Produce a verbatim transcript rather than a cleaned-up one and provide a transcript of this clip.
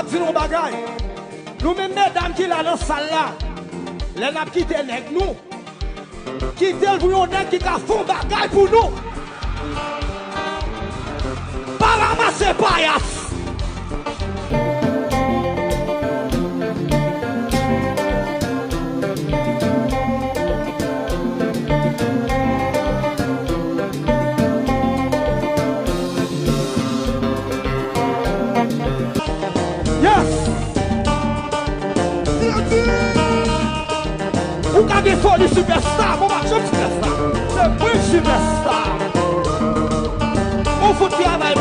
Di nou yon bagay. Nou menm medam ki la nan sal la, lè n ap kite nèg nou, kite l pou yon nèg ki ka fè yon bagay pou nou. Pa ranmase payas. Yes! Ou ka gen foli sipèsta, bon, pa chanm sipèsta. Se mwen sipèsta. Ou fout travay